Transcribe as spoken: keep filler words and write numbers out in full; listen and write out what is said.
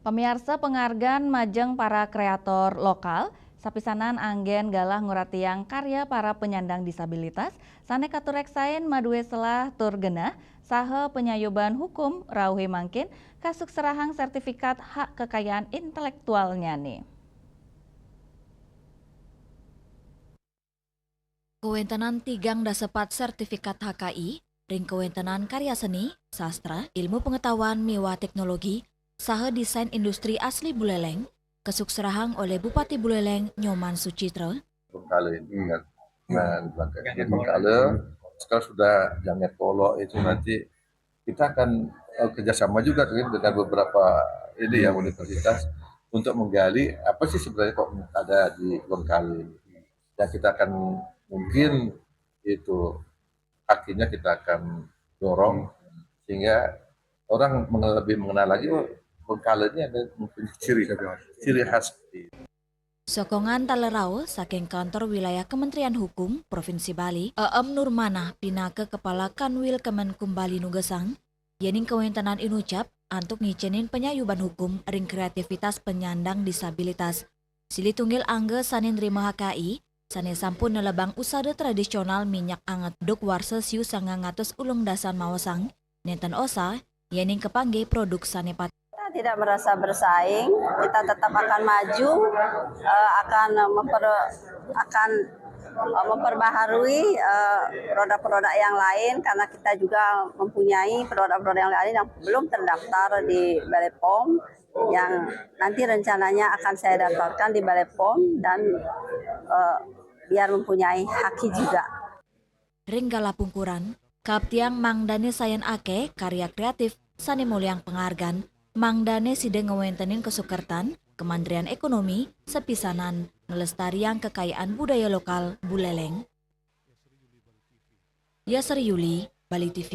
Pamiarsa, pangargan majeng para kreator lokal sapisanan anggen galah nguratiang karya para penyandang disabilitas sane katureksain madue selah tur genah saha panyayuban hukum rauhe mangkin kasukserahang sertifikat hak kekayaan intelektualnyane. Kawentenan tigang dasa pat sertifikat H K I ring kawentenan karya seni, sastra, ilmu pengetahuan miwah teknologi, saha desain industri asli Buleleng, kasukserahang oleh Bupati Buleleng Nyoman Suchitra. Bengkale ini kan. Nah, di Bengkale, sekarang sudah Janget Polo itu nanti kita akan eh, kerjasama juga tuh dengan beberapa ini ya universitas untuk menggali apa sih sebenarnya kok ada di Bengkale. Dan kita akan mungkin itu akhirnya kita akan dorong sehingga orang mengenal, lebih mengenal lagi, oh, Bengkale ini ada mempunyai ciri ciri khas. Sokongan taler rauh saking Kantor Wilayah Kementerian Hukum Provinsi Bali, Eem Nurmanah pinaka Kepala Kanwil Kemenkum Bali nugesang, yening kawentenan inucap antuk ngicenin panyayuban hukum ring kreativitas penyandang disabilitas. Silih tunggil angga sane nrima H K I, sane sampun nelebang usada tradisional minyak anget duk warsa siu sangang atus ulung dasan maosang, nenten osah, yening kapanggih produk sane pat- Kita tidak merasa bersaing, kita tetap akan maju, eh, akan memper-, akan, eh, memperbaharui, eh, produk-produk yang lain karena kita juga mempunyai produk-produk yang lain yang belum terdaftar di Balai POM yang nanti rencananya akan saya daftarkan di Balai POM dan, eh, biar mempunyai haki juga. Ring galah pungkuran, kaaptiang mangdane sayan akeh karya kreatif sane moliang pangargan, mangdane sida ngwentenin kasukertan, kamantrian ekonomi, sapisanan nglestariang kakayaan budaya lokal Buleleng. Yasri Yuli, Bali T V.